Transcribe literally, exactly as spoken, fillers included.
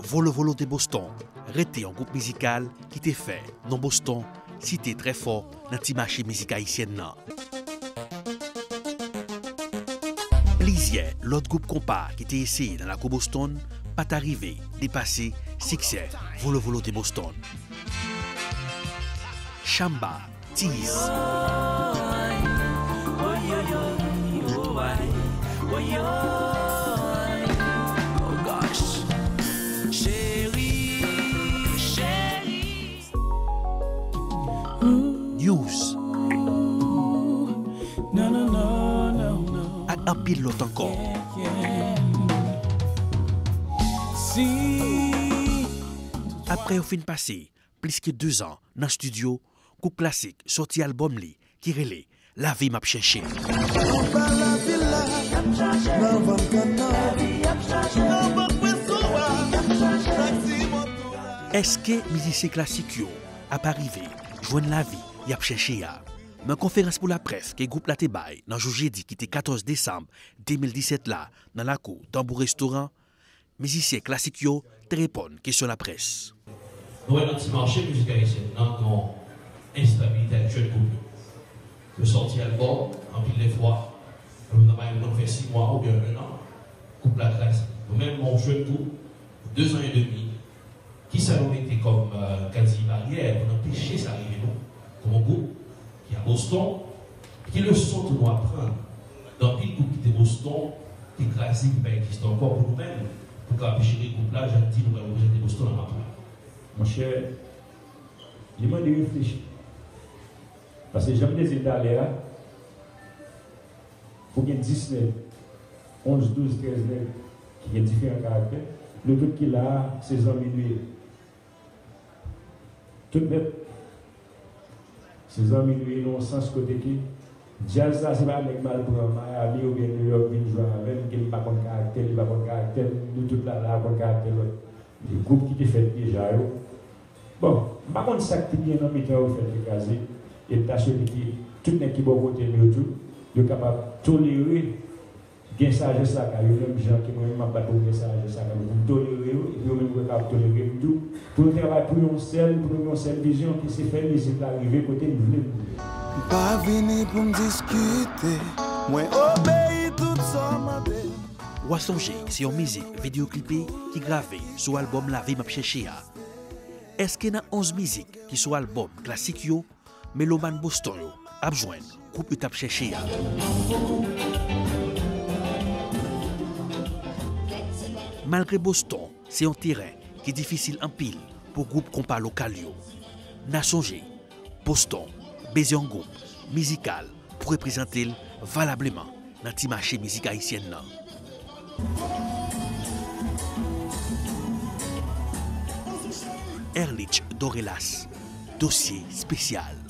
Volo Volo de Boston rete yon gwoup mizikal ki te fè non Boston site trè fò nan ti mache mizik ayisyèn nan. Plizyè lòt gwoup konpa ki te eseye nan lakou Boston pa ta rive depase siksè Volo Volo de Boston. Chamba, Tease. News. Ak anpil lòt ankò. Apre yo fin pase plis ke dezan nan estidyo, gwoup Klasik sòti albòm li ki rele Lavi M ap chèche. Èske mizisyen Klasik yo ap arive jwenn lavi y ap chèche a? Nan konferans pou laprès ke gwoup la te bay nan jou jedi ki te katòz desanm de mil disèt la nan lakou Tanbou Restoran, mizisyen Klasik yo te reponn kesyon laprès. Nou wè nan ti mache mizik ayisyèn nan, gen yon enstabilite ak jèn gwoup yo. Yo sòti albòm, anpil de fwa, nou nan bay yo fè sis mwa oubyen en an, gwoup la kraze. Nou menm, nou jwenn tou, dezan edmi, kisa nou mete kòm, euh, ka di, baryè pou n anpeche sa rive nou, kòm yon gwoup ki a Boston, ki leson tou nou aprann nan anpil gwoup ki te Boston, ki kraze, ki pa egziste ankò pou nou menm, pou ka jere gwoup la, jan di nou pral reprezante Boston nan map la. Monchè, li mande reflechi. Paske jan m te di l talè a, pou gen dis nèg, onz, douz, trèz nèg ki gen diferan karaktè, nou tout ki la a, se zanmi nou ye. Tout nèt. Se zanmi nou ye nan yon sans kote ke djaz la, se pa nèg m al pran Miami oubyen New York vin jwe avè m, ke m pa konn karaktè l, li pa konn karaktè m, nou tout la, la konn karaktè lòt. Gwoup ki te fèt deja yo. Bon, m pa konn sa k te gen nan mitan yo fè l te kraze, e m ta swete ke tout nèg ki bò kote m yo tou, yo kapab tolere gen sajès lakay yo, menm jan ke mwen menm m ap bat pou m gen sajès lakay mwen, pou m tolere yo, epi yo menm yo kapab tolere m tou, pou nou travay pou yon sèl, pou nou gen yon sèl vizyon, ki se fè mizik la rive kote n vle l rive. M pa vini pou m diskite, mwen obeyi tout sa w mande. W a sonje, se yon mizik videyo klipe ki grave sou albòm Lavi M ap chèche a. Èske nan onz mizik ki sou albòm Klasik yo, melomàn Boston yo ap jwenn gwoup yo t ap chèche a? Malgre Boston se yon teren ki difisil anpil pou gwoup konpa lokal yo, n a sonje, Boston bezwen yon gwoup mizikal pou reprezante l valableman nan ti mache mizik ayisyèn nan. Erlich Dorelas, dosye espesyal.